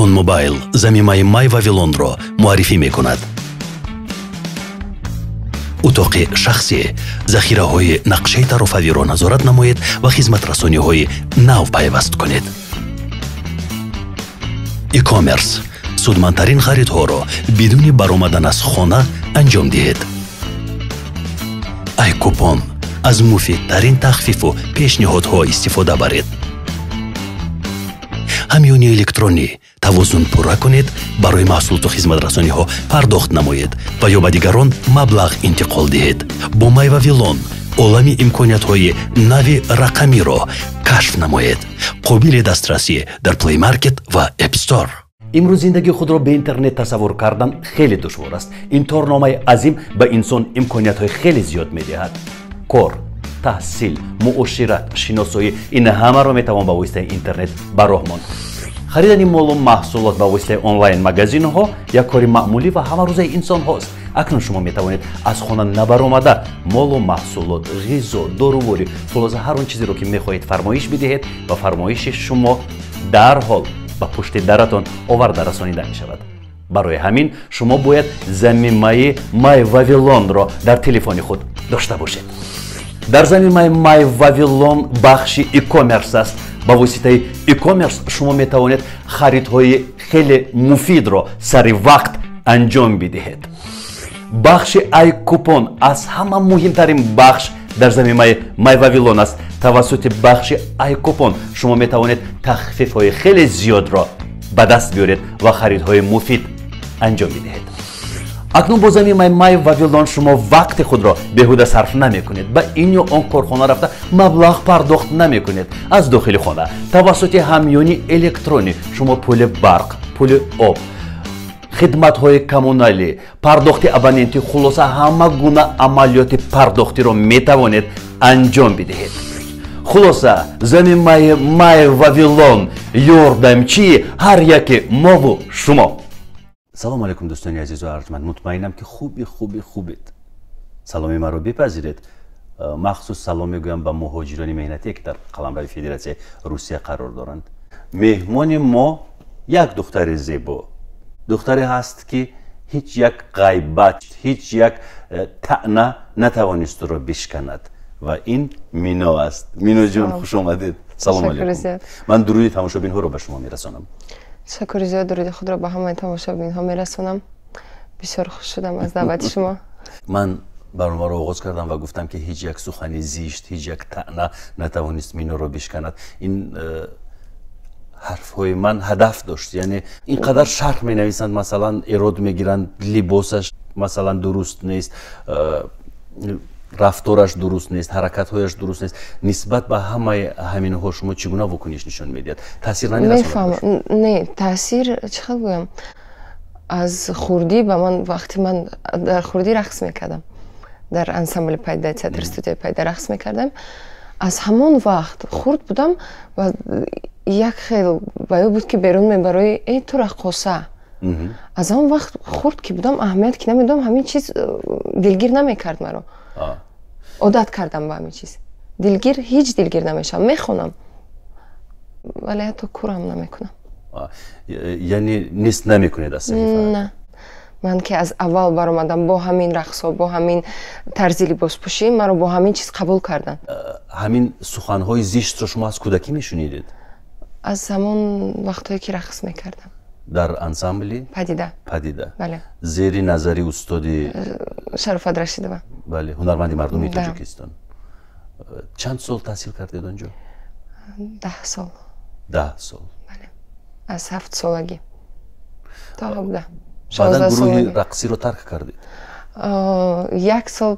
OnMobile замимаи Май Вавилонро муаррифӣ мекунад. Утоқи шахсӣ, захираҳои нақшаи тарофавиро назорат намоед ва хизматрасониҳои нав пайваст кунед. E-commerce, судмандтарин харидҳоро бидуни баромадан аз хона анҷом диҳед. Айкупон, аз муфидтарин тахфифу пешниҳодҳо истифода баред. Ҳамёни электронӣ, тавозун пурра кунед, барои маҳсулоту хизматрасониҳо пардохт намоед ва ё ба дигарон маблағ интиқол диҳед. Бо Май Вавилон олами имкониятҳои нави рақамиро кашф намоед. Қобили дастрасӣ дар Play Market ва App Store. Имрӯз зиндагии худро бе интернет тасаввур кардан хеле душвор аст. Ин торномаи азим ба инсон имкониятҳои хеле зиёд медиҳад. Кор, таҳсил, муошират, шиносоӣ, ин ҳамаро метавон ба воситаи интернет ба роҳ монд. Харидани молу маҳсулот ба воситаи онлайн магазинҳо як кори маъмулӣ ва ҳамарӯзаи инсонҳост. Акнун шумо метавонед аз хона набаромада молу маҳсулот, ғизо, доруворӣ, хулоса, ҳар он чизеро, ки мехоҳед, фармоиш бидиҳед ва фармоиши шумо дарҳол ба пушти даратон оварда расонида мешавад. Барои ҳамин шумо бояд замимаи Май Вавилонро дар телефони худ дошта бошед. Дар замимаи Май Вавилон бахши e-commerce аст. Ба воситаи e-commerce шумо метавонед харидҳои хеле муфидро сари вақт анҷом бидиҳед. Бахши айкупон аз ҳама муҳимтарин бахш дар замимаи Май Вавилон аст. Тавассути бахши айкупон шумо метавонед тахфифҳои хеле зиёдро ба даст биёред ва харидҳои муфид анҷом бидиҳед. Акнун бо замимаи Май Вавилон шумо вақти худро беҳуда сарф намекунед, ба ин ё он корхона рафта маблағ пардохт намекунед. Аз дохили хона тавассути ҳамёни электронӣ шумо пули барқ, пули об, хидматҳои коммуналӣ, пардохти абонентӣ, хулоса, ҳама гуна амалиёти пардохтиро метавонед анҷом бидиҳед. Хулоса, замимаи Май Вавилон ёрдамчии ҳар яке мову шумо. Салому алайкум, дӯстони азизу арҷманд. Мутмаинам, ки хуби хуби хубед. Саломи маро бипазиред. Махсус салом мегӯям ба муҳоҷирони меҳнатие, ки дар қаламрави Федератсияи Русия қарор доранд. Меҳмони мо як духтари зебо, духтаре ҳаст, ки ҳеҷ як ғайбат, ҳеҷ як таъна натавонист ӯро бишканад, ва ин Мино аст. Миноҷон, хуш омадед, салому алайкум. Ман дуруди тамошобинҳоро ба шумо мерасонам. Ташаккури зиёд, дуруди худро ба ҳамаи тамошобинҳо мерасонам. Бисёр хуш шудам аз даъвати шумо. Ман барномаро оғоз кардам ва гуфтам, ки ҳеҷ як сухани зишт, ҳеҷ як таъна натавонист Миноро бишканад. Ин ҳарфҳои ман ҳадаф дошт, яъне ин қадар шарҳ менависанд, масалан, эрод мегиранд, либосаш, масалан, дуруст нест, рафтораш дуруст нест, ҳаракатҳояш дуруст нест. Нисбат ба ҳамаи ҳаминҳо шумо чӣ гуна вокуниш нишон медиҳад? Таъсир намерасонад? Не, таъсир, чӣ хел гӯям, аз хурдӣ ба ман, вақте ман дар хурдӣ рақс мекардам, дар ансамбли Пайда, театр студияи Пайда рақс мекардам, аз ҳамон вақт хурд будам ва як хел ба ё буд, ки берун мебарои: «Эй, ту раққоса». Аз ҳамон вақт, хурд ки будам, аҳамият ки намедодам, ҳамин чиз дилгир намекард маро. Одат кардам ба ҳамин чиз, дилгир, ҳеҷ дилгир намешавам. Мехонам, вале ҳатто курам намекунам. Яъне нест намекунед аз саҳифа? На, ман ки аз аввал баромадам бо ҳамин рақсҳо, бо ҳамин тарзи либоспӯшӣ, маро бо ҳамин чиз қабул карданд. Ҳамин суханҳои зиштро шумо аз кӯдакӣ мешунидед? Аз ҳамон вақтҳое ки рақс мекардам. Дар ансамбли Падида. Падида. Бале. Зери назари устоди Шарофат Рашидова. Бале, ҳунарманди мардумии Тоҷикистон. Чанд сол таҳсил кардед он ҷо? 10 сол. 10 сол. Бале, аз 7 солагӣ то 17. Баъдан гурӯҳи рақсиро тарк кардед? Як сол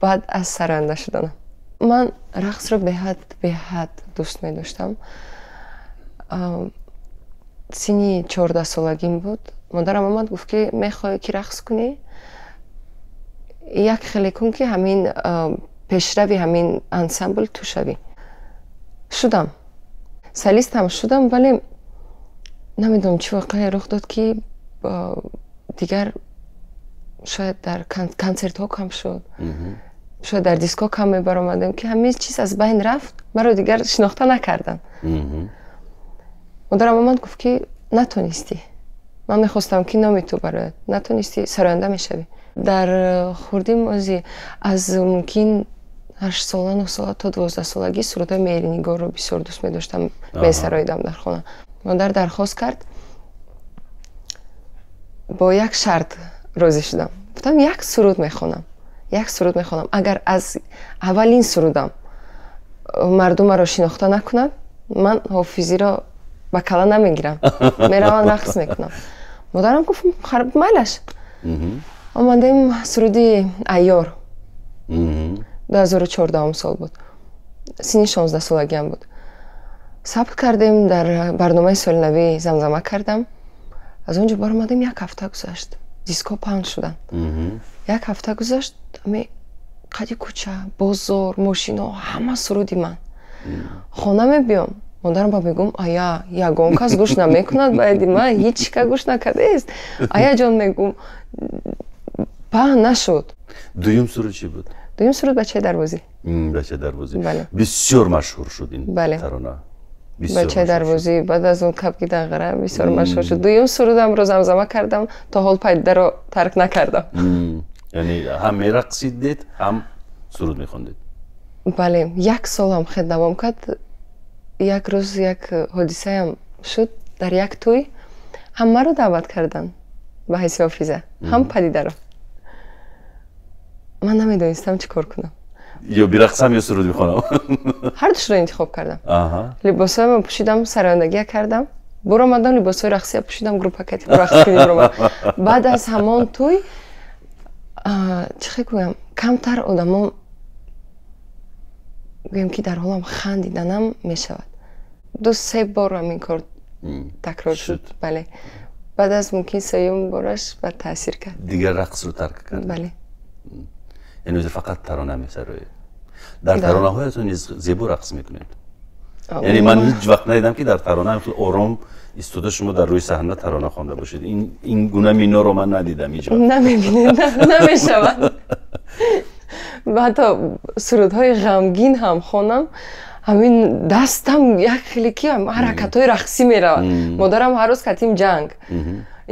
баъд аз сароянда шуданам. Ман рақсро беҳад, беҳад дӯст медоштам. Синни 14 солагим буд, модарам омад, гуфт, ки мехоҳӣ, ки рақс кунӣ, як хеле кун, ки ҳамин пешрави ҳамин ансамбл ту шавӣ. Шудам, солистам шудам, вале намедонам, чӣ воқеае рух дод, ки дигар шояд дар консертҳо кам шуд, шояд дар диско кам мебаромадем, ки ҳамин чиз аз байн рафт, маро дигар шинохта накарданд. Модарам омад, гуфт, ки Натонистӣ, ман мехостам, ки номи ту барояд, натонистӣ, сароянда мешавӣ. Дар хурдим ози аз мумкин 8 сола, 9 сола то 12 солагӣ сурудҳои Меҳринигорро бисёр дӯст медоштам, месароидам дар хона. Модар дархост кард, бо як шарт розӣ шудам. Гуфтам, як суруд мехонам, як суруд мехонам, агар аз аввалин сурудам мардум маро шинохта накунад, ман ҳофизиро ба кала намегирам, меравам, рақс мекунам. Модарам гуфт, майлаш. Омадем, суруди «Айёр», 2014-ум сол буд, синни 16 солагиам буд, сабт кардем, дар барномаи соли навӣ замзама кардам. Аз он ҷо баромадем, як ҳафта гузашт, дискҳо паҳн шуданд. Як ҳафта гузашт, ами қади кӯча, бозор, мошино, ҳама суруди ман. Хона мебиём, модарам ба мегӯм, ая, ягон кас гӯш намекунад, баъди ман ҳеҷ ка гӯш накардааст, аяҷон, мегӯм, паҳн нашуд. Дуюм суруд чӣ буд? Дуюм суруд «Бачаи дарвозӣ». «Бачаи дарвозӣ». Бале. Бисёр машҳур шуд ин тарона. «Бачаи дарвозӣ», баъд аз он «Кабки дағара» бисёр машҳур шуд. Дуюм сурудамро замзама кардам, то ҳол Пайдаро тарк накардам. Яъне ҳам мерақсидед, ҳам суруд мехондед? Бале, як солам хел давом кард. Як рӯз як ҳодисаям шуд, дар як тӯй ҳам маро даъват карданд ба ҳайси ҳофиза, ҳам Падидаро. Ман намедонистам, чӣ кор кунам. Ё бирақсам, ё суруд бихонам. Ҳардушро интихоб кардам. Либосҳоямро пӯшидам, сарояндагия кардам, буромадам, либосҳои рақсия пӯшидам, группа кати рақс кунем, буромадам. Баъд аз ҳамон тӯй, чӣ хел гӯям, камтар одамон, гӯем, ки дар ҳолам хандиданам мешавад. Ду се бор ҳамин кор такрор шуд, бале. Баъд аз мумкин сеюм бораш баъд таъсир кард. Дигар рақсро тарк кард? Бале. Яъне ҳозир фақат тарона месароед? Дар таронаҳоятон низ зебо рақс мекунед. Яъне ман ҳеҷ вақт надидам, ки дар тарона ором истода шумо дар рӯи саҳна тарона хонда бошед. Ин гуна Миноро ман надидам ҳеҷ вақт. Намебинед, намешавад. Ҳатто сурудҳои ғамгин ҳам хонам, ҳамин дастам як хеле ки ҳаракатҳои рақсӣ меравад. Модарам ҳар рӯз катим ҷанг: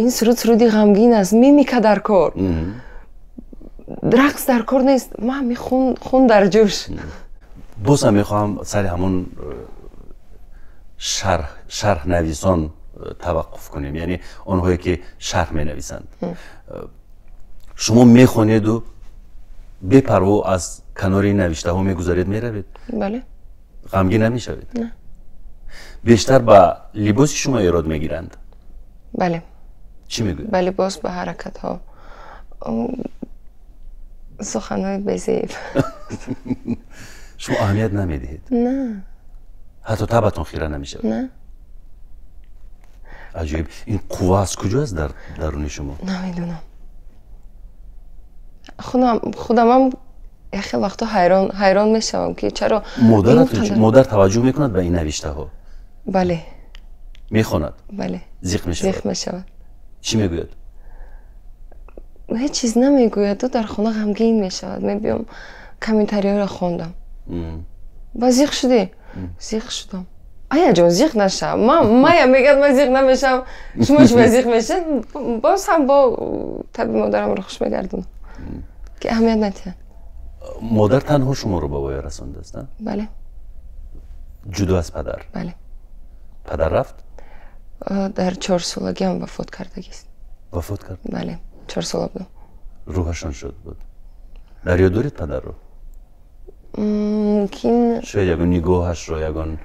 ин суруд суруди ғамгин аст, мимика дар кор, рақс дар кор нест. Ман ҳами хун дар ҷӯш. Боз ҳам мехоҳам сари ҳамон шарҳнависон таваққуф кунем, яъне онҳое ки шарҳ менависанд. Шумо мехонеду бепарво аз канори навиштаҳо мегузаред, меравед? Бале. Ғамгин намешавед? Бештар ба либоси шумо эрод мегиранд? Бале. Чӣ мегӯянд? Ба либос, ба ҳаракатҳо, суханҳои безеб. Шумо аҳамият намедиҳед? На. Ҳатто табатон хира намешавад? На. Аҷоиб, ин қувва аз куҷо аст дар даруни шумо? Намедонам, худамам як хел вақтҳо ҳайрон мешавам, ки чаро. Модар таваҷҷӯҳ мекунад ба ин навиштаҳо? Бале. Мехонад? Бале. Зиқ мешавад? Зиқ мешавад. Чӣ мегӯяд? Ҳеҷ чиз намегӯяд, ду дар хона ғамгин мешавад. Мебиём, комментариҳоро хондам ба зиқ шудӣ? Зиқ шудам. Аяҷон, зиқ нашав. Мая мегӯяд, ман зиқ намешавам, шумо чӣ ба зиқ мешавед? Боз ҳам бо таби модарамро хуш мегардонам, ки аҳамият надиҳад. Модар танҳо шуморо ба воя расондааст? Бале. Ҷудо аз падар? Бале. Падар рафт? Дар 4 солагиам вафот кардагист. Вафот кард? Бале, 4 сола будам. Рӯҳашон шод буд. Дар ёд доред падарро? Мумкин. Шояд ягон нигоҳашро, ягон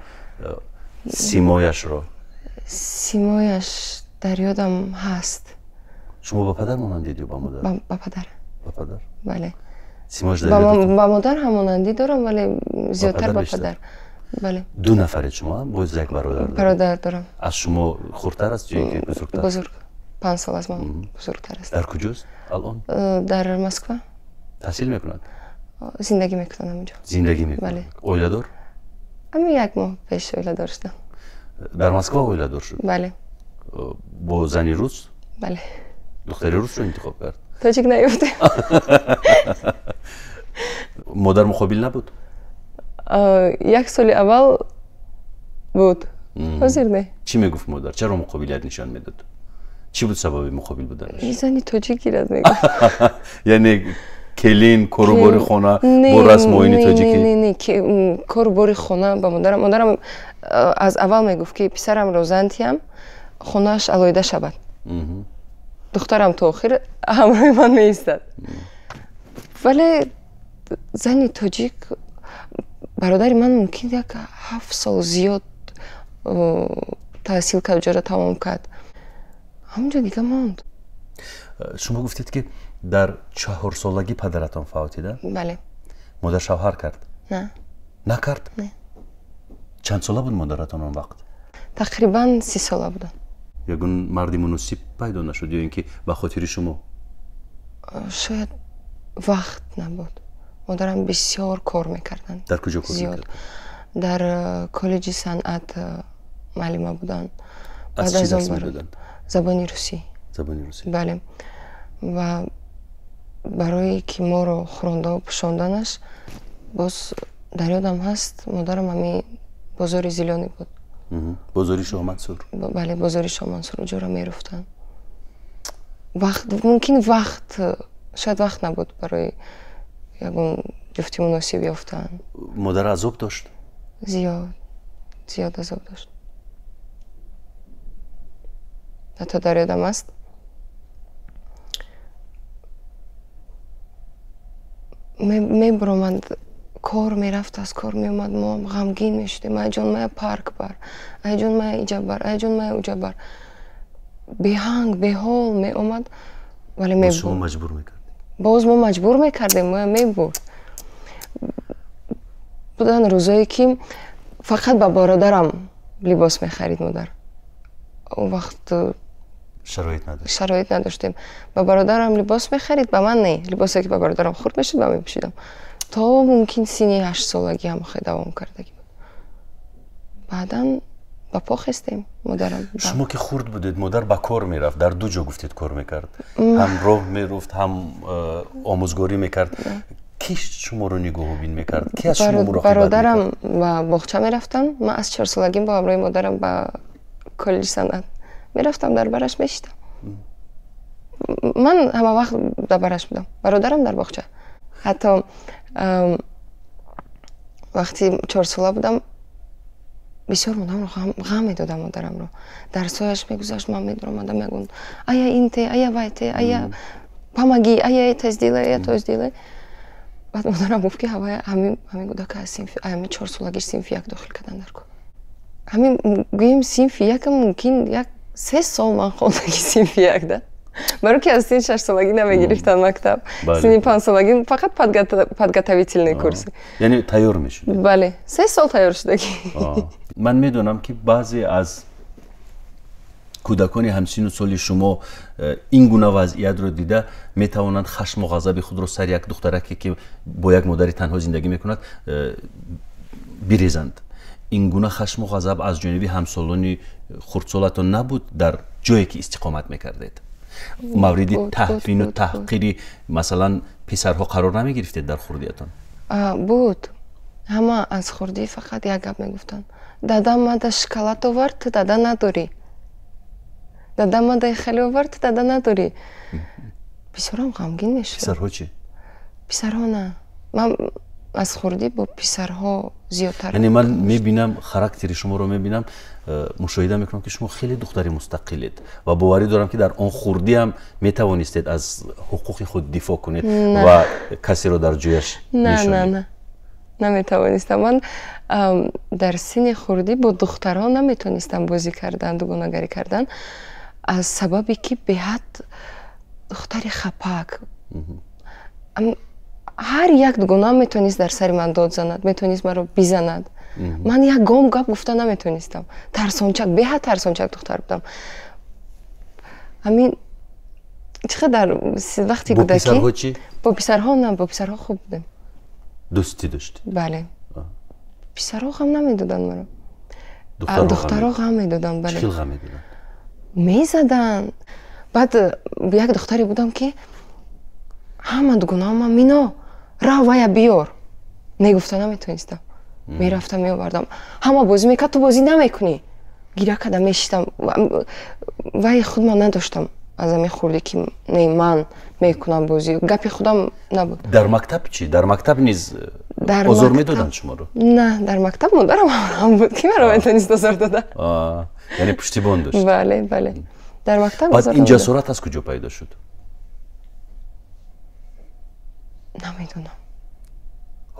симояшро? Симояш дар ёдам ҳаст. Шумо ба падар монандед ё ба модар? Ба падар. Ба падар? Бале. Симояш дар ёдатон? Ба модар ҳам монандӣ дорам, вале зиёдтар ба падар, бале. Ду нафаред шумо, боз як бародар? Бародар дорам. Аз шумо хурдтар аст ё ин ки бузургтар? Бузург, 5 сол аз ман бузургтар аст. Дар куҷост алон? Дар Москва. Таҳсил мекунад? Зиндагӣ мекунад ҳамонҷо. Зиндагӣ мекунад? Бале. Оиладор? Ҳамин як моҳ пеш оиладор шудам. Дар Москва оиладор шуд? Бале. Бо зани рус? Бале. Духтари русро интихоб кард? Тоҷик наёфтем. Модар муқобил набуд? Як соли аввал буд. Ҳозир не. Чӣ мегуфт модар? Чаро муқобилият нишон медод? Чӣ буд сабаби муқобил буданаш? Зани тоҷик гирад, мегуфт. Яъне келин, кору бори хона бо расму оини тоҷикӣ? Не, не, кору бори хона ба модарам. Модарам аз аввал мегуфт, ки писарамро зан тиям, хонааш алоҳида шавад, духтарам то охир ҳамроҳи ман меистад. Вале зани тоҷик, бародари ман мумкин як 7 сол зиёд таҳсил кард, уҷоро тамом кард, ҳамонҷо дига монд. Шумо гуфтед, ки дар 4-солагӣ падаратон фавтида? Бале. Модар шавҳар кард? На. Накард? Не. Чанд сола буд модаратон он вақт? Тақрибан 30 сола будам. Ягон марди муносиб пайдо нашуд ё ин ки ба хотири шумо? Шояд вақт набуд. Модарам бисёр кор мекарданд. Дар куҷо кор? Зиёд. Дар коллеҷи санъат муаллима буданд. Аз чӣ дарс медоданд? Забони русӣ. Забони русӣ. Бале. Ва барое ки моро хӯрондаву пӯшонданаш, боз дар ёдам ҳаст, модарам ҳамин бозори Зелёный буд. Бозори Шоҳмансур. Бале, бозори Шоҳмансур, уҷоро мерафтанд. Вақт мумкин, вақт, шояд вақт набуд барои ягон ҷуфти муносиб ёфтан. Модар азоб дошт? Зиёд, зиёд азоб дошт. Ҳатто дар ёдам аст, мебуромад, кор мерафт, аз кор меомад, мо ғамгин мешудем: «Айҷон, мая парк бар, айҷон, мая иҷа бар, айҷон, мая уҷа бар». Беҳанг, беҳол меомад, вале шумо маҷбур мекардед? Боз мо маҷбур мекардем, моя мебурд. Буданд рӯзое, ки фақат ба бародарам либос мехарид модар. Он вақт шароит надошт. Шароит надоштем. Ба бародарам либос мехарид, ба ман не. Либосе, ки ба бародарам хурд мешуд, ба мепӯшидам. То мумкин синни 8-солагӣ ҳам хеле давом кардагӣ буд. Баъдан ба по хестем, модарам. Шумо ки хурд будед, модар ба кор мерафт, дар ду ҷо гуфтед кор мекард, ҳам роҳ мерафт, ҳам омӯзгорӣ мекард. Ки шуморо нигоҳубин мекард? Ки аз шумо муроқибат? Бародарам ба боғча мерафтам. Ман аз 4-солагим бо ҳамроҳи модарам ба коллеҷи санъат мерафтам, дар бараш мешитам. Ман ҳама вақт дар бараш будам, бародарам дар боғча. Ҳатто вақти 4-сола будам, бисёр модарамро ғам медодам. Модарамро дарсҳояш мегузашт, ман медаромадам, ягон ая инте, ая вайте, ая помоги, ая это сделай, ая то сделай. Баъд модарам гуфт, ки ҳавая ҳамин кӯдака аз синфи ҳамин 4-солагиш синфи як дохил кардан дар кор. Ҳамин гӯем, синфи якам мумкин як 3 сол ман хондаги синфи як да, баро ки аз синни 6-солагӣ намегирифтанд мактаб. Синни 5-солагӣ фақат подготовительный курсы. Яъне тайёр мешуд? Бале, 3 сол тайёр шудагӣ. Ман медонам, ки баъзе аз кӯдакони ҳамсину соли шумо ин гуна вазъиятро дида метавонанд хашму ғазаби худро сари як духтараке, ки бо як модари танҳо зиндагӣ мекунад, бирезанд. Ин гуна хашму ғазаб аз ҷониби ҳамсолони хурдсолатон набуд? Дар ҷое ки истиқомат мекардед, мавриди таҳвину таҳқири, масалан, писарҳо қарор намегирифтед дар хурдиятон? Буд. Ҳама аз хурдӣ фақат як гап мегуфтанд: «Дадам мада шоколад овард, ту дада надорӣ. Дадам мада хеле овард, ту дада надорӣ». Бисёрам ғамгин мешудам. Писарҳо чӣ? Писарҳо на. Ман аз хурдӣ бо писарҳо зиёдтар. Яъне ман мебинам, характери шуморо мебинам, мушоҳида мекунам, ки шумо хеле духтари мустақилед ва боварӣ дорам, ки дар он хурдӣ ҳам метавонистед аз ҳуқуқи худ дифоъ кунед ва касеро дар ҷояш. На, на, на, наметавонистам. Ман дар синни хурдӣ бо духтарҳо наметонистам бозӣ кардан, дугонагарӣ кардан, аз сабабе ки беҳад духтари хапак. Ҳар як дугонаам метавонист дар сари ман дод занад, метавонист маро бизанад. Ман як гом гап гуфта наметонистам. Тарсончак, беҳад тарсончак духтар будам. Ҳамин чӣ қадар вақти кӯдакӣ. Бо писарҳо на, бо писарҳо хуб будем. Дӯстӣ доштед? Бале, писарҳо ғам намедоданд маро, духтарҳо ғам медоданд. Бале. Чӣ ғам медоданд? Мезаданд. Баъд як духтаре будам, ки ҳама дугонаам «Мино, рав, вая биёр» негуфта наметонистам. Мерафтам, меовардам. Ҳама бозӣ мекард, «Ту бозӣ намекунӣ». Гиря карда мешитам. Вай худ ман надоштам аз ҳамин хурдӣ, ки не, ман мекунам бозӣ, гапи худам набуд. Дар мактаб чӣ? Дар мактаб низ озор медоданд шуморо? На, дар мактаб модарам ҳам буд, ки маро метавонист озор дода. Яъне пуштибон дошт? Бале, бале, дар мактаб. Баъд ин ҷасорат аз куҷо пайдо шуд? Намедонам.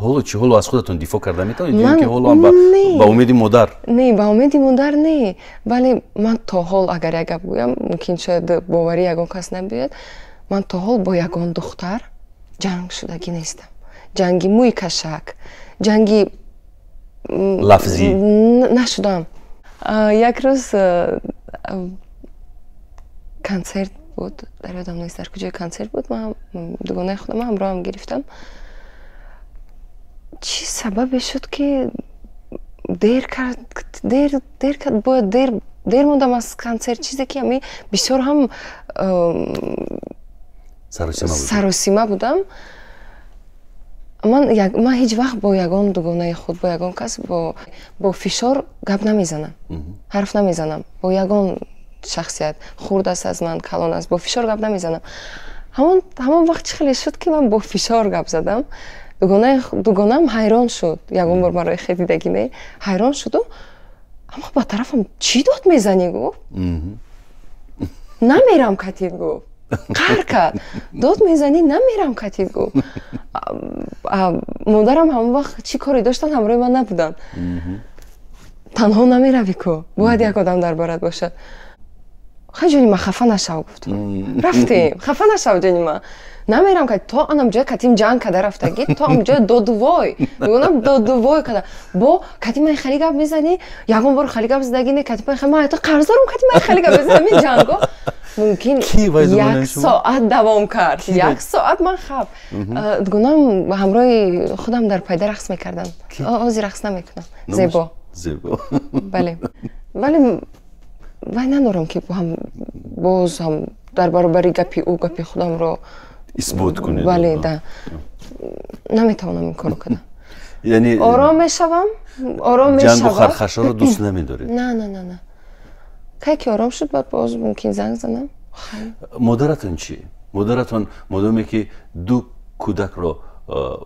Ҳоло чӣ? Ҳоло аз худатон дифоъ карда метавонед ё ки ҳоло ҳам ба умеди модар? Не, ба умеди модар не, вале ман то ҳол, агар як гап гӯям, мумкин шояд боварӣ ягон кас набиёяд, ман то ҳол бо ягон духтар ҷанг шудагӣ нестам. Ҷанги мӯи кашак, ҷанги лафзӣ нашудам. Як рӯз консерт буд, дар ёдам нест, дар куҷои консерт буд, ман дугонаи худам ҳамроҳам гирифтам. Чӣ сабабе шуд, ки дер кард, дер кард, бояд дер мондам аз консерт, чизе ки ҳами бисёр ҳам саросима будам. Ман ҳеҷ вақт бо ягон дугонаи худ, бо ягон кас бо фишор гап намезанам, ҳарф намезанам. Бо ягон шахсият, хурд аст аз ман, калон аст, бо фишор гап намезанам. Ҳамон вақт чӣ хеле шуд, ки ман бо фишор гап задам. Дугонаам ҳайрон шуд, ягон бор маро хе дидагӣ не, ҳайрон шуду аммо ба тарафам: «Чӣ дод мезанӣ?» — гуфт. «Намерам катид», — гуфт, қаҳр кард. «Дод мезанӣ, намерам катид», — гуфт. Модарам ҳамон вақт чӣ коре доштанд, ҳамроҳи ман набуданд. «Танҳо намеравӣ ку, бояд як одам дар борат бошад». «Хай, ҷони ман, хафа нашав», — гуфтам. Рафтем. «Хафа нашав, ҷони ман, намерам». То анам ҷоя катим ҷанг када рафтагӣ, то ам ҷоя додувой, мегӯнам, додувой када бо кати ман хеле гап мезанӣ, ягон бор хеле гап задагӣ не, кати ман, ман қарздорам, кати ман хеле гап мезанӣ. Ҳамин ҷанго мумкин як соат давом кард, як соат. Ман хаб дугонам ҳамроҳи худам дар пайда рақс мекардам, ҳозир рақс намекунам. Зебо. Зебо. Бале, вале вай надорам, ки ҳам боз ҳам дар баробари гапи ӯ гапи худамро исбот кунед. Бале, да, наметавонам ин корро кардам. Яъне ором мешавам, ором ҷангу мешавам. Хархашаро дӯст намедоред? На, на, на, на. Кай ки ором шуд, баъд боз мумкин занг занам. Модаратон чӣ? Модаратон модоме ки ду кӯдакро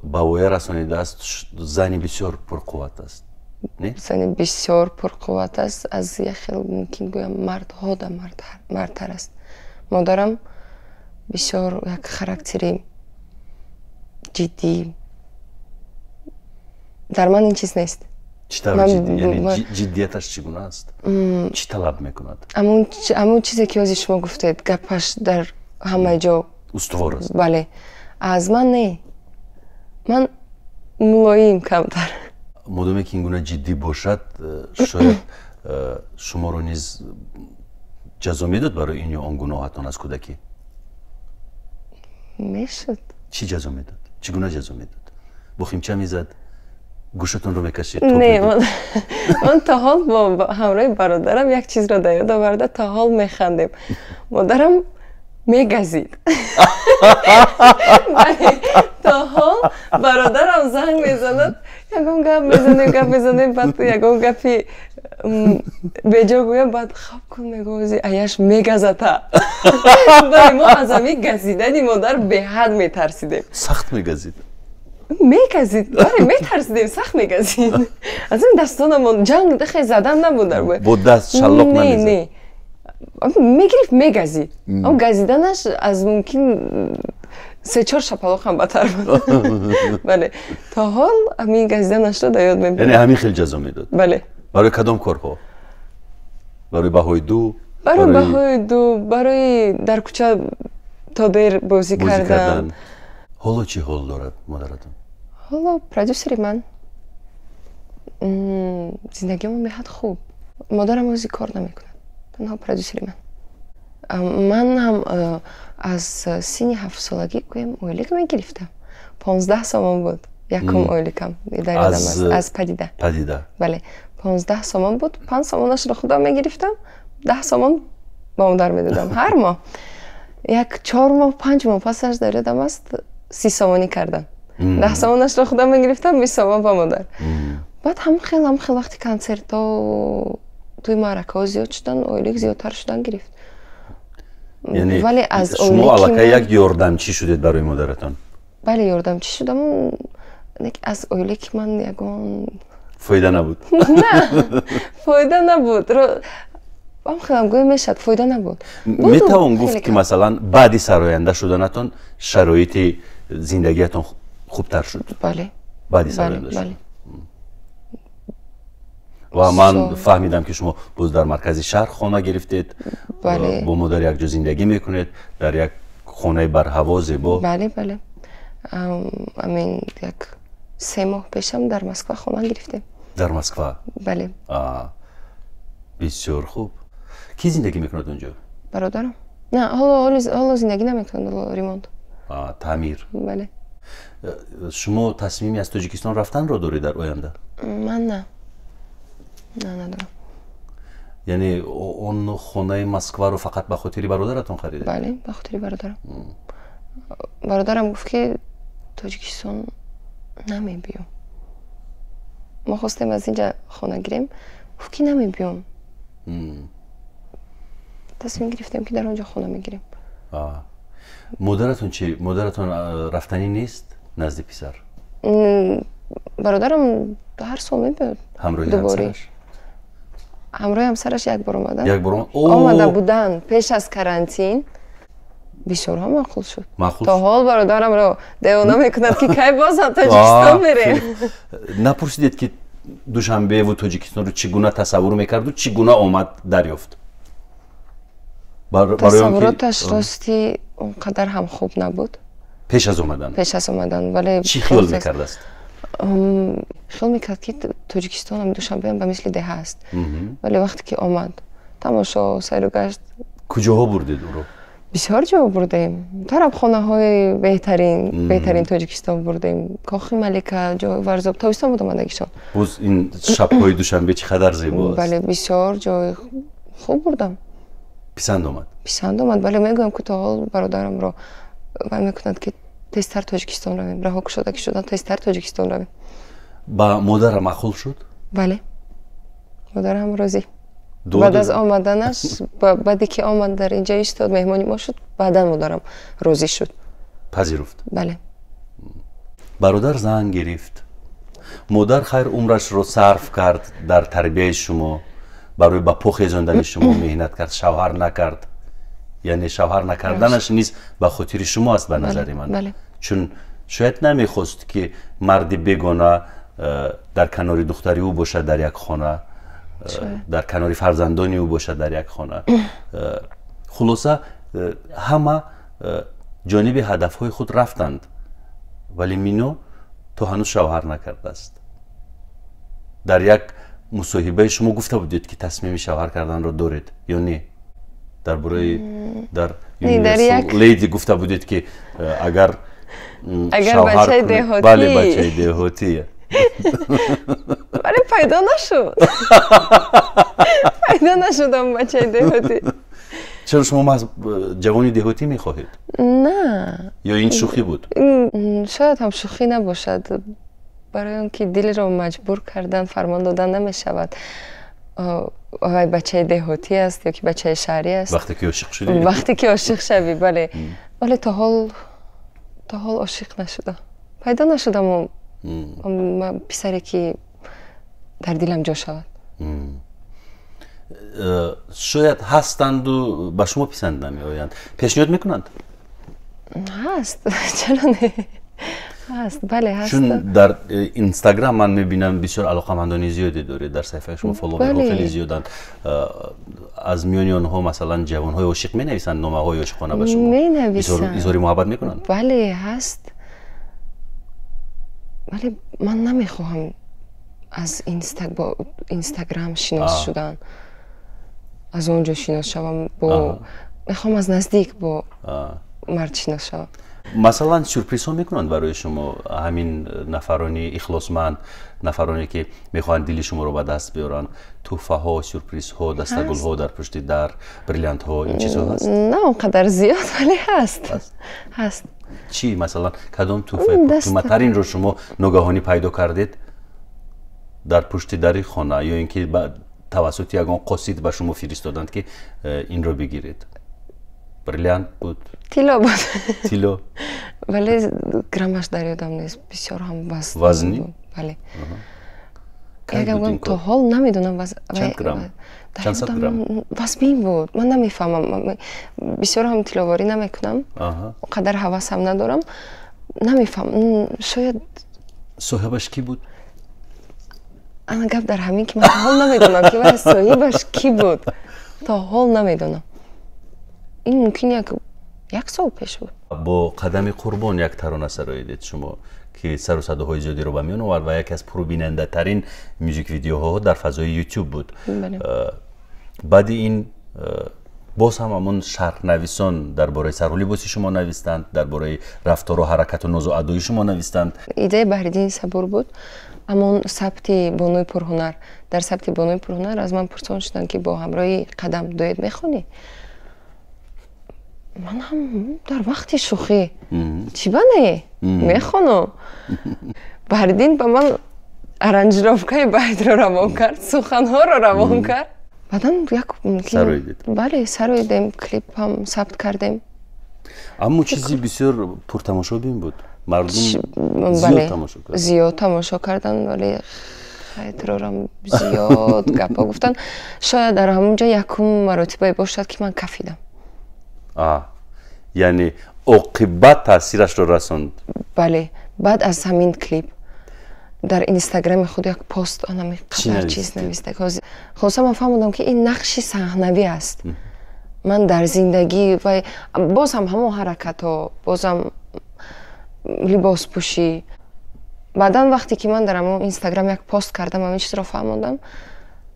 ба воя расонидааст, зани бисёр пурқувват аст, не? Зани бисёр пурқувват аст, аз як хел мумкин гӯям, мардҳо да мардтар аст. Модарам бисёр як характери ҷиддӣ, дар ман ин чиз нест. Чӣ тавр ҷиддӣ? Яъне ҷиддияташ чӣ гуна аст? Чӣ талаб мекунад? Ҳамон чизе, ки ҳозир шумо гуфтед, гапаш дар ҳамаи ҷо устувор аст. Бале, аз ман не, ман мулоим камтар. Модоме ки ин гуна ҷиддӣ бошад, шояд шуморо низ ҷазо медод барои ин ё он гуноҳатон аз кӯдакӣ? Мешуд. Чӣ ҷазо медод? Чӣ гуна ҷазо медод? Бо химча мезад, гӯшатонро мекашид? Не, ман то ҳол бо ҳамроҳи бародарам як чизро дар ёд оварда, то ҳол механдем. Модарам мегазид. Бале, то ҳол бародарам занг мезанад, ягон гап мезанем, гап мезанем, баъд ягон гапи беҷо гӯям, баъд: «Хаб кун», — мегӯ, «аяш мегазата». Бале, мо аз ҳамин газидани модар беҳад метарсидем. Сахт мегазид? Мегазид, бале, метарсидем, сахт мегазид. Аз ин дастонамон ҷанг хе задан набуд дар бо даст шаллоқ намезад? Не, мегирифт, мегазид. Ам газиданаш аз мумкин се-чор шапалоқ ҳам бадтар буд. Бале, то ҳол ҳамин газиданашро дар ёд мебарам. Яъне ҳамин хел ҷазо медод? Бале. Барои кадом корҳо? Барои баҳои ду? Барои баҳои ду, барои дар кӯча то дер бозӣ кардан. Ҳоло чӣ ҳол дорад модаратон? Ҳоло продюсери ман, зиндагиамон беҳад хуб. Модарам ози кор намекунад, танҳо продюсери ман. Ман ҳам аз синни 7-солагӣ гӯям ойлик мегирифтам. 15 сомон буд якум ойликам, дар ёдам аст, аз Падида. Падида. Бале, 15 сомон буд. 5 сомонашро худам мегирифтам, 10 сомон ба модар медодам ҳар моҳ. Як 4 моҳ, 5 моҳ пасаш, дар ёдам аст, 30 сомонӣ кардам. 10 сомонашро худам мегирифтам, 20 сомон ба модар. Баъд ҳамон хел вақти консертҳо Тӯй маъракаҳо зиёд шудан, ойлик зиёдтар шудан гирифт. Вале аз шумо аллакай як ёрдамчӣ шудед барои модаратон? Бале, ёрдамчӣ шудам. Аз оилаки ман ягон фоида набуд? На, фоида набуд. Ам хелам гӯё мешавад, фоида набуд. Метавон гуфт, ки масалан баъди сароянда шуданатон шароити зиндагиятон хубтар шуд? Бале. Баъди сароянда шуд. Ва ман фаҳмидам, ки шумо боз дар маркази шаҳр хона гирифтед, бо модар якҷо зиндагӣ мекунед дар як хонаи барҳаво, зебо. Бале, бале. Амин як 3 моҳ пешам дар Москва хона гирифтем. Дар Москва? Бале. Бисёр хуб. Кӣ зиндагӣ мекунад онҷо? Бародарам. На, ҳоло зиндагӣ намекунад, ҳоло ремонт. Таъмир. Бале. Шумо тасмими аз Тоҷикистон рафтанро доред дар оянда? Ман на. На, надорам. Яъне он хонаи Москваро фақат ба хотири бародаратон харидед? Бале, ба хотири бародарам. Бародарам гуфт, ки Тоҷикистон намебиём. Мо хостем аз инҷа хона гирем, гуфт, ки намебиём. Тасмим гирифтем, ки дар он ҷо хона мегирем. Модаратон чӣ? Модаратон рафтанӣ нест назди писар? Бародарам ҳар сол мебиёд. Ҳамроҳи ҳамсараш? Ҳамроҳи ҳамсараш як бор омадан. Як бор омада буданд пеш аз карантин. Бисёрҳо маъқул шуд. То ҳол бародарамро девона мекунад, ки кай бозам Тоҷикистон мерем. Напурсидед, ки Душанбеву Тоҷикистонро чӣ гуна тасаввур мекарду чӣ гуна омад дарёфт? Тасаввуроташ рости он қадар ҳам хуб набуд. Пеш аз омадан? Пеш аз омадан, вале чӣ хиёл мекардааст? Хиёл мекард, ки Тоҷикистонам, Душанбеам ба мисли деҳа аст. Вале вақте ки омад, тамошо, сайру гашт. Куҷоҳо бурдед ӯро? Бисёр ҷо бурдем. Тарабхонаҳои беҳтарин, беҳтарин Тоҷикистон бурдем. Кохи Малика, ҷои Варзоб, тобистон буд омадагишон. Боз ин шабҳои Душанбе чӣ қадар зебо аст. Бале, бисёр ҷои хуб бурдам. Писанд омад? Писанд омад, бале. Мегӯям, ки то ҳол бародарамро вай мекунад, ки тезтар Тоҷикистон равем. Раҳо кушода ки шудан, тезтар Тоҷикистон равем. Ба модара маъқул шуд? Бале, модарам розӣ. Баъд аз омаданаш, баъде ки омад, дар инҷа истод, меҳмони мо шуд, баъдан модарам розӣ шуд. Пазируфт? Бале. Бародар зан гирифт, модар хайр умрашро сарф кард дар тарбияи шумо, барои ба по хезондани шумо меҳнат кард, шавҳар накард. Яъне шавҳар накарданаш низ ба хотири шумо аст, ба назари ман, чун шояд намехост, ки марди бегона дар канори духтари ӯ бошад дар як хона, дар канори фарзандони ӯ бошад дар як хона. Хулоса, ҳама ҷониби ҳадафҳои худ рафтанд, вале Мино то ҳанӯз шавҳар накардааст. Дар як мусоҳибаи шумо гуфта будед, ки тасмими шавҳар карданро доред ё не? Дар бораи дар Лейди гуфта будед, ки агар агар бачаи деҳотӣ. Бале, бачаи деҳотӣ. Вале пайдо нашуд, пайдо нашудам бачаи деҳотӣ. Чаро, шумо маҳз ҷавони деҳотӣ мехоҳед? На. Ё ин шӯхӣ буд? Шояд ҳам шӯхӣ набошад, барои он ки дилро маҷбур кардан, фармон додан намешавад. Вай бачаи деҳотӣ аст ё ки бачаи шаҳрӣ аст. Вақте ки ошиқ шудӣ. Вақте ки ошиқ шавӣ, бале. Вале то ҳол ошиқ нашудам, пайдо нашудам писаре, ки дар дилам ҷо шавад. Шояд ҳастанду ба шумо писанд намеоянд. Пешниҳод мекунанд? Ҳаст, чаро не, ҳаст, бале, ҳаст. Чун дар Инстаграм ман мебинам, бисёр алоқамандони зиёде доред дар саҳифаи шумо, фолловерҳо хеле зиёданд. Аз миёни онҳо, масалан, ҷавонҳои ошиқ менависанд номаҳои ошиқона ба шумо? Менависанд. Изҳори муҳаббат мекунанд? Бале, ҳаст, вале ман намехоҳам аз Инстаграм шинос шудан, аз он ҷо шинос шавам. Бо мехоҳам аз наздик бо мард шинос шавам. Масалан, сюрпризҳо мекунанд барои шумо ҳамин нафарони ихлосманд, нафароне, ки мехоҳанд дили шуморо ба даст биёранд? Тӯҳфаҳо, сюрпризҳо, дастагулҳо дар пушти дар, бриллиантҳо, ин чизҳо ҳаст? На он қадар зиёд, вале ҳаст, ҳаст. Чӣ, масалан, кадом тӯҳфаи пурқиматтаринро шумо ногаҳонӣ пайдо кардед дар пушти дари хона ё ин ки Тавассути ягон қосид ба шумо фиристоданд, ки инро бигиред? Бриллиант буд? Тилло буд. Тилло. Вале граммаш дар ёдам нест, бисёр ҳам вазнӣ. Бале, то ҳол намедонам. Чанд грамм, чанд сад грамм? Вазмин буд, ман намефаҳмам, бисёр ҳам тилловорӣ намекунам, он қадар ҳавасам надорам, намефаҳмам, шояд. Соҳибаш кӣ буд? Ана гап дар ҳамин, ки ман то ҳол намедонам, ки вай соҳибаш кӣ буд, то ҳол намедонам. Ин мумкин як сол пеш буд. Бо Қадами Қурбон як тарона сароидед шумо, ки сару садоҳои зиёдеро ба миён овард ва яке аз пурбинандатарин мюзик видеоҳо дар фазои Ютуб буд. Баъди ин боз ҳам ҳамон шарҳнависон дар бораи сару либоси шумо навистанд, дар бораи рафтору ҳаракату нозу адои шумо навистанд. Идеяи Баҳриддини Сабур буд. Ҳамон сабти «Бонуи пурҳунар», дар сабти «Бонуи пурҳунар» аз ман пурсон шуданд, ки бо ҳамроҳи Қадам дуэт мехонӣ? Ман ҳам дар вақти шӯхӣ: «Чӣ ба не, мехонам». Баҳриддин ба ман аранжировкаи байтро равон кард, суханҳоро равон кард. Баъдан як бале, сароидем, клипам сабт кардем. Аммо чизи бисёр пуртамошобин буд, мардум зиёд тамошо кард. Зиёд тамошо карданд, вале хайтрорам зиёд гапҳо гуфтанд. Шояд дар ҳамон ҷо якум маротибае бошад, ки ман кафидам. Яъне оқибат таъсирашро расонд. Бале, баъд аз ҳамин клип дар Инстаграми худ як пост анами қадар чиз нависта. Хулоса, ман фаҳмудам, ки ин нақши саҳнавӣ аст. Ман дар зиндагӣ вай бозам ҳамон ҳаракатҳо, бозам либоспӯшӣ. Баъдан вақте ки ман дар ҳамон Инстаграм як пост кардам, ҳамин чизро фаҳмондам,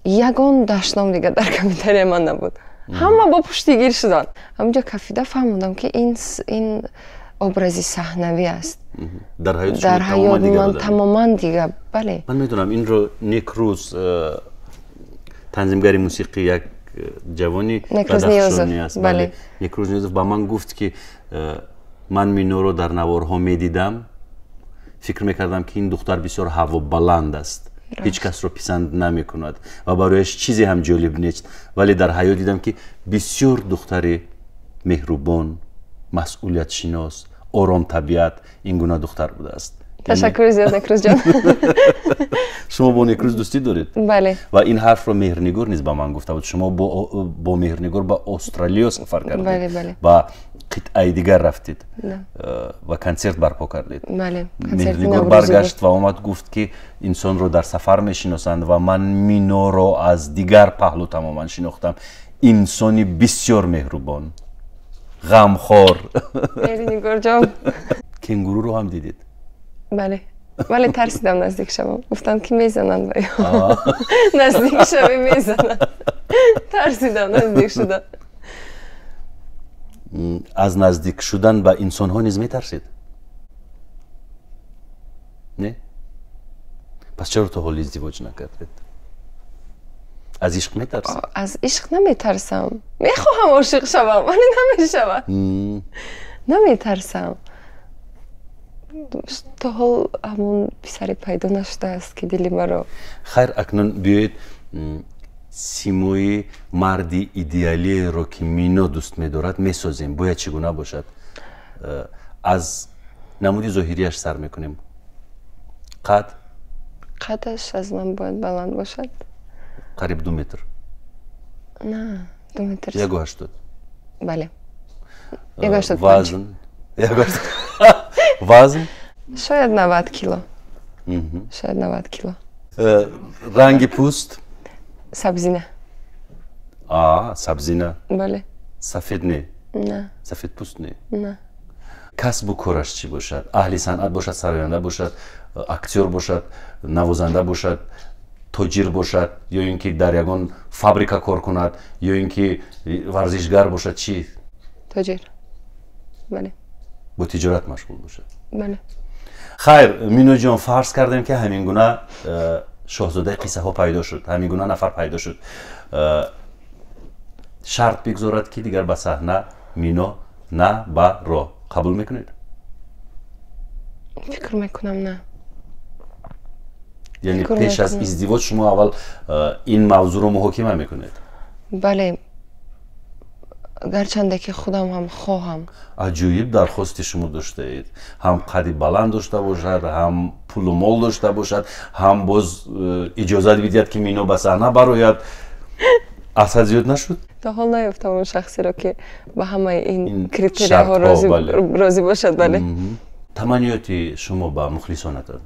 ягон дашном дигар дар комментария ман набуд, ҳама бо пуштигир шуданд. Ҳаминҷо кафида фаҳмодам, ки ин образи саҳнавӣ аст. Дар ҳаёт ман тамоман дигар, бале. Ман медонам инро. Некрӯз, танзимгари мусиқӣ, як ҷавони бадахшонӣ аст, бале, Некрӯз Ниёзов ба ман гуфт, ки ман Миноро дар наворҳо медидам, фикр мекардам, ки ин духтар бисёр ҳавобаланд аст, ҳеҷ касро писанд намекунад ва барояш чизе ҳам ҷолиб нест, вале дар ҳаёт дидам, ки бисёр духтари меҳрубон, масъулиятшинос, оромтабиат, ин гуна духтар будааст. Ташаккури зиёд, Некрӯзҷон. Шумо бо Некрӯз дӯстӣ доред? Бале. Ва ин ҳарфро Меҳрнигор низ ба ман гуфта буд. Шумо бо Меҳрнигор ба Австралиё сафар кардед, ба қитъаи дигар рафтед ва консерт барпо кардед. Меҳрнигор баргашт ва омад, гуфт, ки инсонро дар сафар мешиносанд ва ман Миноро аз дигар паҳлӯ тамоман шинохтам, инсони бисёр меҳрубон, ғамхор. Меҳрнигорҷон. Кенгуруро ҳам дидед? Бале, вале тарсидам наздик шавам, гуфтанд, ки мезананд ва наздик шавӣ, мезананд. Тарсидам наздик шудам. Аз наздик шудан ба инсонҳо низ метарсед, не? Пас чаро то ҳол издивоҷ накардед? Аз ишқ метарсед? Аз ишқ наметарсам, мехоҳам ошиқ шавам, вале намешавад. Наметарсам, то ҳол ҳамон писаре пайдо нашудааст, ки дили маро. Хайр, акнун биёед симои марди идеалиеро, ки Мино дӯст медорад, месозем. Бояд чӣ гуна бошад? Аз намуди зоҳирияш сар мекунем. Қад? Қадаш аз ман бояд баланд бошад. Қариб 2 метр? На, 2 метр. 1,80? Бале. Вазн? Вазн? Шояд 90 кило, шояд 90 кило. Ранги пӯст? Сабзина. А, сабзина. Бале. Сафед не? На. Сафедпӯст не? На. Касбу кораш чӣ бошад? Аҳли санъат бошад, сароянда бошад, актёр бошад, навозанда бошад, тоҷир бошад ё ин ки дар ягон фабрика кор кунад, ё ин ки варзишгар бошад, чӣ? Тоҷир, бале. Бо тиҷорат машғул бошад? Бале. Хайр, Миноҷон, фарз кардем, ки ҳамин гуна шоҳзодаи қиссаҳо пайдо шуд, ҳамин гуна нафар пайдо шуд, шарт бигзорад, ки дигар ба саҳна Мино на ба роҳ, қабул мекунед? Фикр мекунам, на. Яъне пеш аз издивоҷ шумо аввал ин мавзӯъро муҳокима мекунед? Бале, гарчанде ки худам ҳам хоҳам. Аҷоиб дархости шумо доштаед. Ҳам қади баланд дошта бошад, ҳам пулу мол дошта бошад, ҳам боз иҷозат бидиҳад, ки Мино ба саҳна барояд. Аз ҳад зиёд нашуд? То ҳол наёфтам он шахсеро, ки ба ҳамаи ин критерияҳо розӣ бошад. Бале. Таманниёти шумо ба мухлисонатон?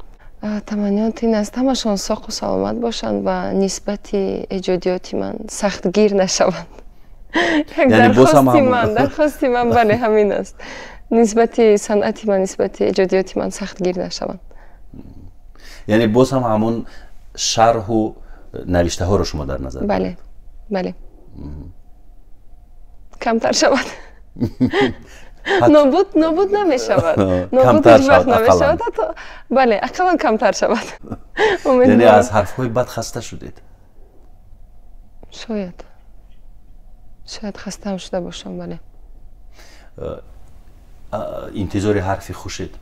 Таманниёт ин аст, ҳамашон соқу саломат бошанд ва нисбати эҷодиёти ман сахтгир нашаванд. Дархости ман бале ҳамин аст. Нисбати санъати ман, нисбати эҷодиёти ман сахтгир нашаванд. Яъне боз ҳам ҳамон шарҳу навиштаҳоро шумо дар назар? Бале, бале. Камтар шавад. Нобуд намешавад. Нобуд ҳеҷ вақт намешавад. Ҳатто бале, ақаллан камтар шавад. Яъне аз ҳарфҳои бад хаста шудед? Шояд. Шояд хастаам шуда бошам, бале. Интизори ҳарфи хушед?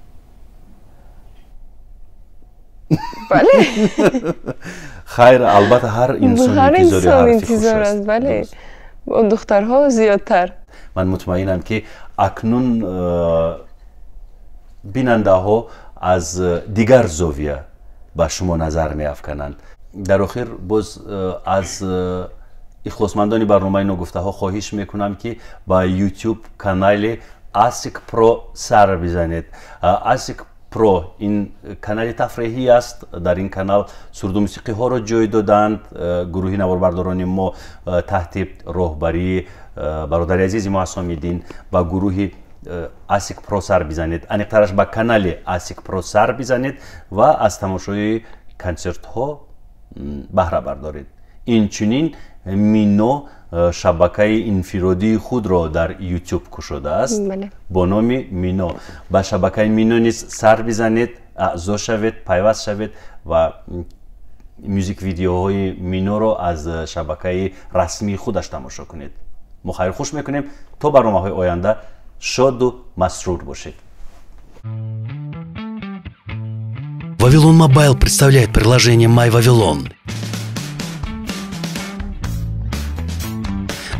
Бале. Хайр, албатта ҳар инсон интизори ҳарфи хуш аст. Бале. Духтарҳо зиёдтар. Ман мутмаинам, ки акнун бинандаҳо аз дигар зовия ба шумо назар меафкананд. Дар охир боз аз ихлосмандони барномаи ногуфтаҳо хоҳиш мекунам, ки ба YouTube канали Асик Про сар бизанед. Асик Про ин канали тафреҳӣ аст. Дар ин канал сурду мусиқиҳоро ҷой доданд гурӯҳи наворбардорони мо таҳти роҳбарии бародари азизи мо Асомиддин. Ба гурӯҳи Асик Про сар бизанед, аниқтараш ба канали Асик Про сар бизанед ва аз тамошои консертҳо баҳра бардоред. Инчунин Мино шабакаи инфиродии худро дар YouTube кушодааст бо номи Мино. Ба шабакаи Мино низ сар бизанед, аъзо шавед, пайваст шавед ва мюзик видеоҳои Миноро аз шабакаи расмии худаш тамошо кунед. Мо хайрхуш мекунем. То барномаҳои оянда шоду масрур бошед. Вавилон Мобайл представляет приложение My Вавилон.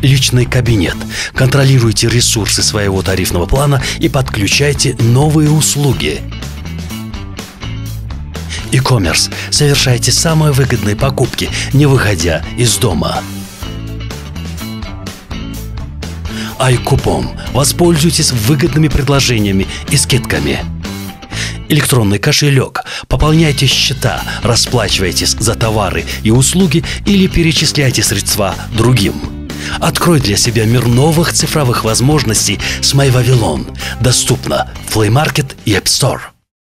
Личный кабинет. Контролируйте ресурсы своего тарифного плана и подключайте новые услуги. E-commerce. Совершайте самые выгодные покупки, не выходя из дома. iКупон. Воспользуйтесь выгодными предложениями и скидками. Электронный кошелек. Пополняйте счета, расплачивайтесь за товары и услуги или перечисляйте средства другим. Открой для себя мир новых цифровых возможностей с MyVavilon. Доступно в Play Market и App Store.